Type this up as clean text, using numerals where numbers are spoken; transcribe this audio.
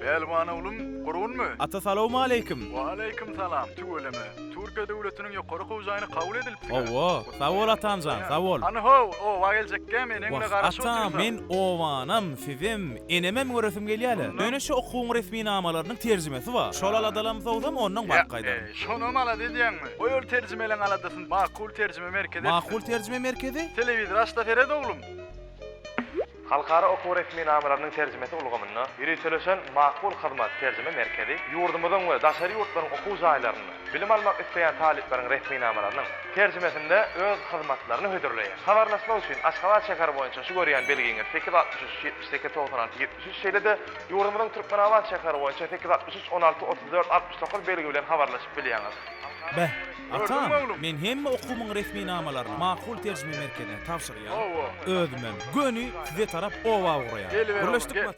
Pälwan oglum, gurgunmy? Ata salowmaleýkim. Waleýkim salam, tüweleme. Türkiýe döwletiniň ýokary okuw jaýyna kabul edilipsiň-ä. Hawa, sag bol atamjan, sag bol. Hany how, oba geljekkäm eneň bilen Wah, garaşyp ata, otyrsa. men obanam, sizem, enemem göresim gelýä-le. Ýöne şu okuwyň resminamalarynyň terjimesi bar. Şol aladalam sowsam, onnoň baryp gaýdaryn. Ýa, şonam alada edýäňmi? Goý ol terjimeleň aladasyny Makul terjime merkezi etsin. Makul terjime merkezi? Telewizor aç-da seret, oglum. Halkara okuw resminamalarynyň terjimesi ulgamynda ýöriteleşen Makul Hyzmat terjime merkezi ýurdumyzyň we daşary ýurtlaryň okuw jaýlarynda bilim almak isleýän talyplaryň resminamalarynyň terjimesinde öz hyzmatlaryny hödürleýär. Habarlaşmak üçin Aşgabat şäheri boýunça şu görýän belgiňiz 863 78 96 73 şeýle-de ýurdumyzyň Türkmenabat şäheri boýunça 863 16 34 69 belgi bilen habarlaşyp bilýäňiz. Beh, atam, men hemme okuwymyň resminamalaryny Makul terjime merkezine tabşyrýan, özümem göni size tarap oba ugraýan. Gürleşdikmi ata?